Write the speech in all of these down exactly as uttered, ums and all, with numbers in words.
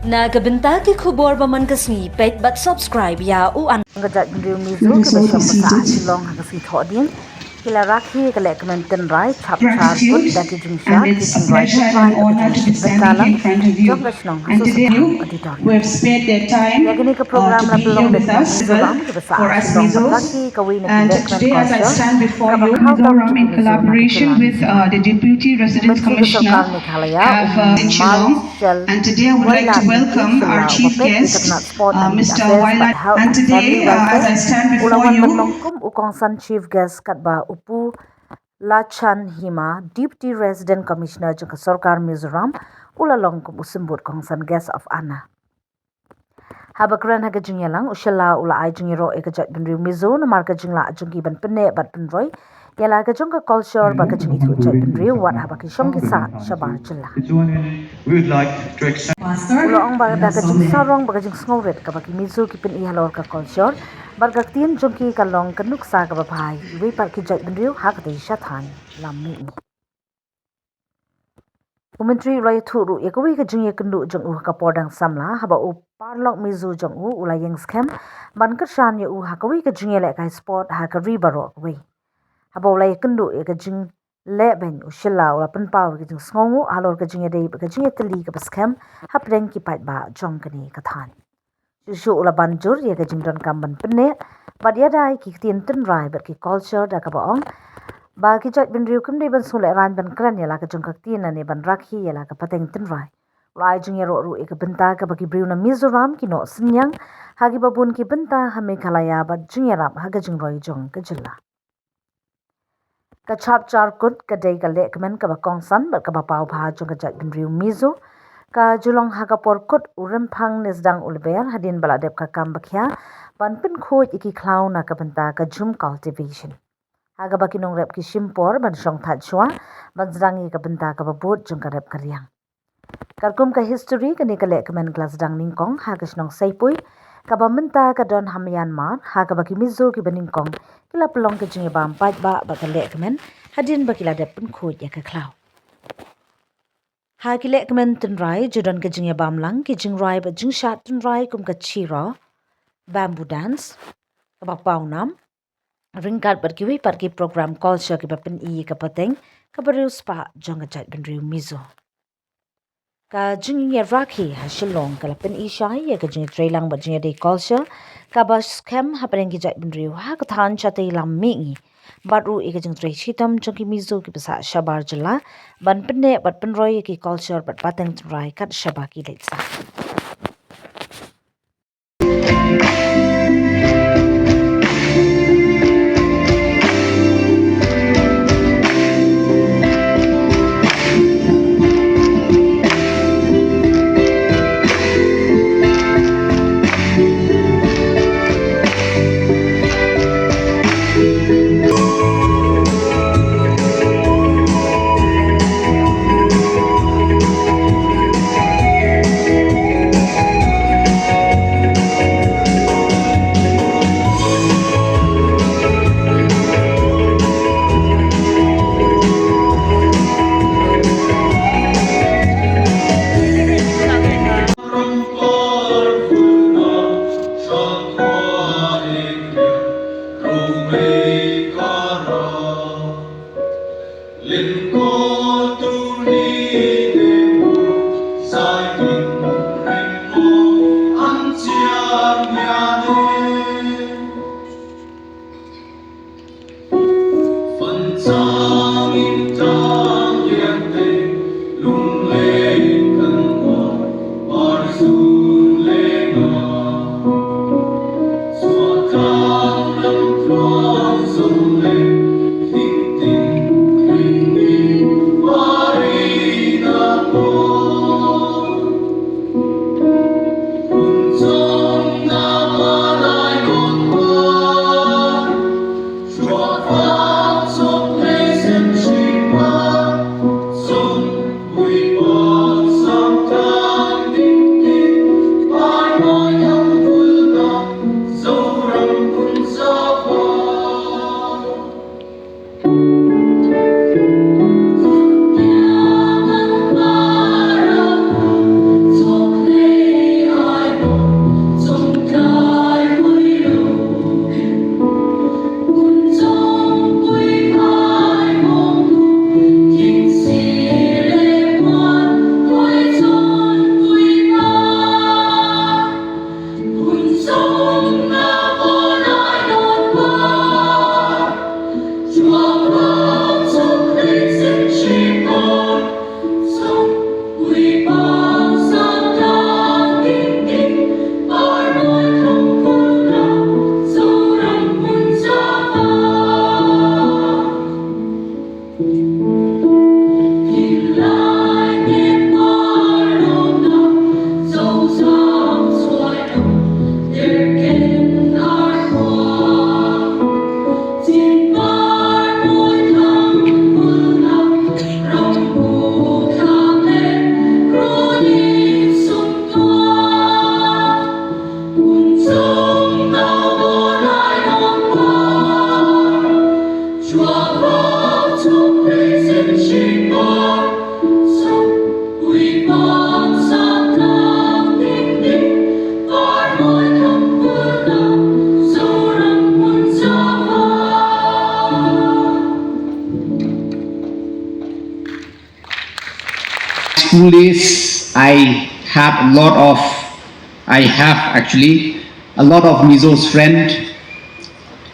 Na ka bynta ki khubor ba man ka sngi, peit bad subscribe ïa u an. Ka jaitbynriew Mizo kiba shong basa ha Shillong ha ka sngi Thohdieng ki la rakhe ïa ka lehkmen tynrai chap char kut da ki jingshad ki tynrai tynrai bad ka jingshad bynta lang jong ka shnong ha Sosithang Auditorium. Ïa kane ka program la pynlong da ki nong Mizoram kiba sah ha Shillong bad rakhe kawei na ki lehkmen culture kaba khaw tam jong ka Mizo na ka jylla. Myntri ka sorkar Meghalaya, u Marshal Wailadmiki Shylla, uba peit ïa ka tnat Sport and Youth Affairs bad Health and Family Welfare, u la wan ban long kum u kongsan Chief Guest, katba u Pu Lachan Hima, Deputy Resident Commissioner jong ka sorkar Mizoram, u la long kum u symbud kongsan Guest of Honour. Haba kren ha ka jingïalang, u Shylla u la ai jingïaroh ïa ka jaitbynriew Mizo namar ka jinglah jong ki ban pynneh bad pynroi ïa la ka jong ka culture bad ka jingithuh jaitbynriew wat haba ki shong ki sah shabar jylla. U la ong ba da ka jingsarong bad ka jingsngewrit kaba ki Mizo ki pyni halor ka culture bad ka ktien jong ki, ka long ka nuksa kaba bha ïa kiwei pat ki jaitbynriew ha katei sha thaiñ lam mihngi. U Myntri u la ïathuh ruh ïa kawei ka jingïakynduh jong u ha ka por dang samla haba u paralok Mizo jong u u la ïeng skhem ban kyrshan ïa u ha kawei ka jingïalehkai sport ha ka ri baroh kawei. Haba u la ïakynduh ïa ka jingleh beiñ, u Shylla u la pynpaw ïa ka jingsngewnguh halor ka jingïadei bad ka jingïatylli kaba skhem hapdeng ki paidbah jong kane ka thaiñ. Shuh shuh u la ban jur ïa ka jingdonkam ban pynneh bad ïada ïa ki ktien tynrai bad ki culture da kaba ong ba ki jaitbynriew kim dei ban sngewlehraiñ ban kren ïa la ka jong ka ktien lane ban rakhe ïa la ka pateng tynrai. U la ai jingïaroh ruh ïa ka bynta kaba ki briew na Mizoram ki noh synñiang ha kiba bun ki bynta ha Meghalaya bad jingïarap ha ka jingroi jong ka jylla. Ka chap char kut ka dei ka lehkmen kaba kongsan bad kaba paw bha jong ka jaitbynriew Mizo. Ka ju long ha ka por kut u rymphang ne sdang u lber hadien ba la dep ka kam ba khia ban pynkhuid ïa ki khlaw na ka bynta ka jhum cultivation, ha kaba ki nongrep ki shim por ban shong thait shuwa ban sdang ïa ka bynta kaba bud jong ka rep ka riang. Katkum ka history, kane ka lehkmen ka la sdang nyngkong ha ka shnong Seipui, kaba mynta ka don ha Myanmar, ha kaba ki Mizo kiba nyngkong ki la pynlong ka jingïabam paidbah bad ka lehkmen hadien ba ki la dep pynkhuid ïa ka khlaw. Ha ki lehkmen tynrai ju don ka jingïabam lang ki jingrwai bad jingshad tynrai kum ka Chiro, bamboo dance, kaba paw nam, ryngkat bad kiwei pat ki program culture kiba pyni ïa ka pateng kaba riewspah jong ka jaitbynriew Mizo. Ka jingïarakhe ha Shillong ka la pyni shai ïa ka jingïatreilang bad jingïadei culture kaba skhem hapdeng ki jaitbynriew ha ka thaiñ shatei lam mihngi, bad ruh ïa ka jingtrei shitom jong ki Mizo kiba sah shabar jylla ban pynneh bad pynroi ïa ki culture bad pateng tynrai kat shaba ki leit sah. School days, I have a lot of, I have actually a lot of Mizos friend.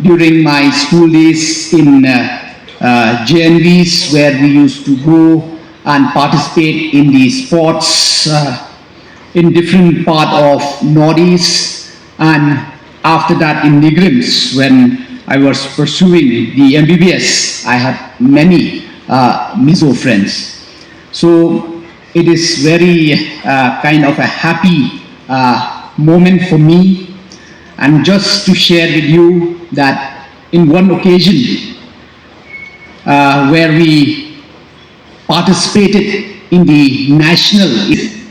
During my school days in uh, uh, J N Vs, where we used to go and participate in the sports uh, in different part of Northeast, and after that in NEIGRIHMS, when I was pursuing the M B B S, I had many uh, Mizo friends. So it is very uh, kind of a happy uh, moment for me. And just to share with you that in one occasion uh, where we participated in the national,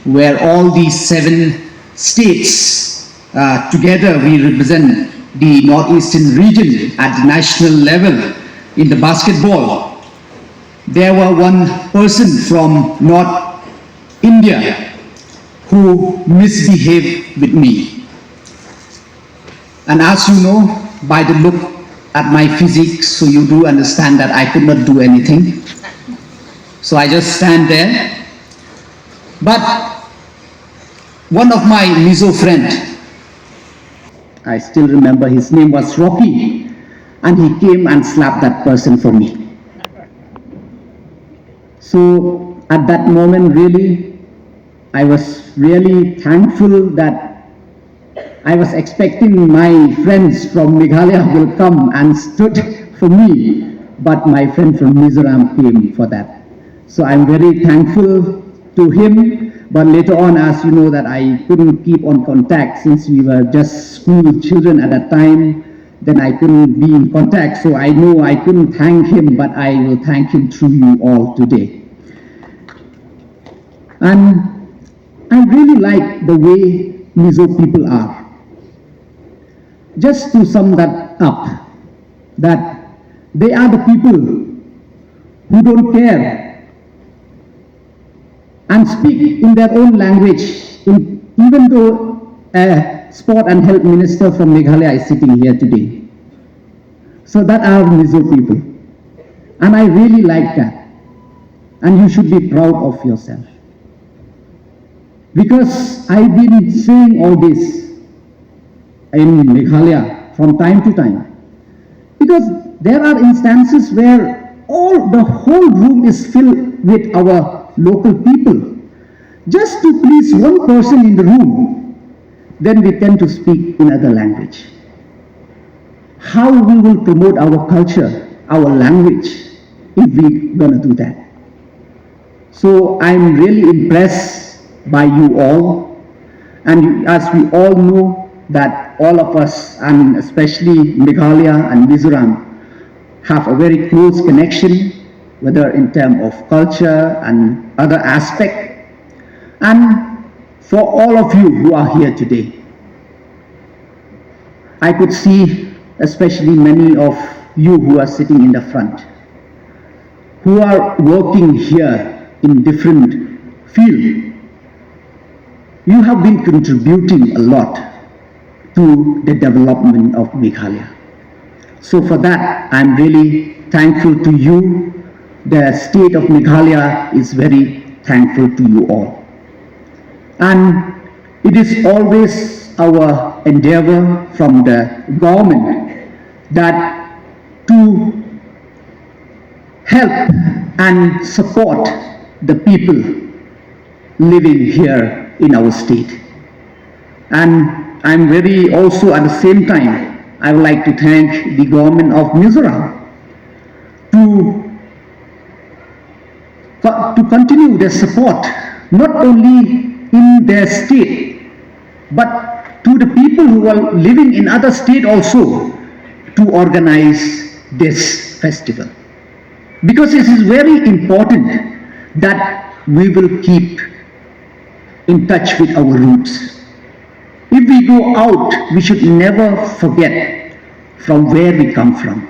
where all these seven states uh, together we represent the northeastern region at the national level in the basketball. There were one person from North India who misbehaved with me. And as you know, by the look at my physique, so you do understand that I could not do anything. So I just stand there. But one of my Mizo friend, I still remember, his name was Rocky, and he came and slapped that person for me. So at that moment, really, I was really thankful that I was expecting my friends from Meghalaya will come and stood for me, but my friend from Mizoram came for that. So I'm very thankful to him. But later on, as you know, that I couldn't keep on contact since we were just school children at that time. Then I couldn't be in contact, so I know I couldn't thank him, but I will thank him through you all today. And I really like the way Mizo people are. Just to sum that up, that they are the people who don't care and speak in their own language, in, even though a sport and health minister from Meghalaya is sitting here today. So that are Mizo people. And I really like that. And you should be proud of yourself. Because I've been saying all this in Meghalaya from time to time. Because there are instances where all the whole room is filled with our local people. Just to please one person in the room, then we tend to speak in other language. How we will promote our culture, our language, if we gonna do that? So I'm really impressed by you all. And as we all know that all of us, and especially Meghalaya and Mizoram, have a very close connection, whether in terms of culture and other aspect. And for all of you who are here today, I could see especially many of you who are sitting in the front, who are working here in different field. You have been contributing a lot to the development of Meghalaya. So for that, I'm really thankful to you. The state of Meghalaya is very thankful to you all. And it is always our endeavor from the government that to help and support the people living here in our state. And I'm very also at the same time, I would like to thank the government of Mizoram to, to continue their support, not only in their state, but to the people who are living in other state also to organize this festival. Because it is very important that we will keep in touch with our roots. If we go out, we should never forget from where we come from.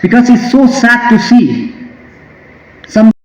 Because it's so sad to see some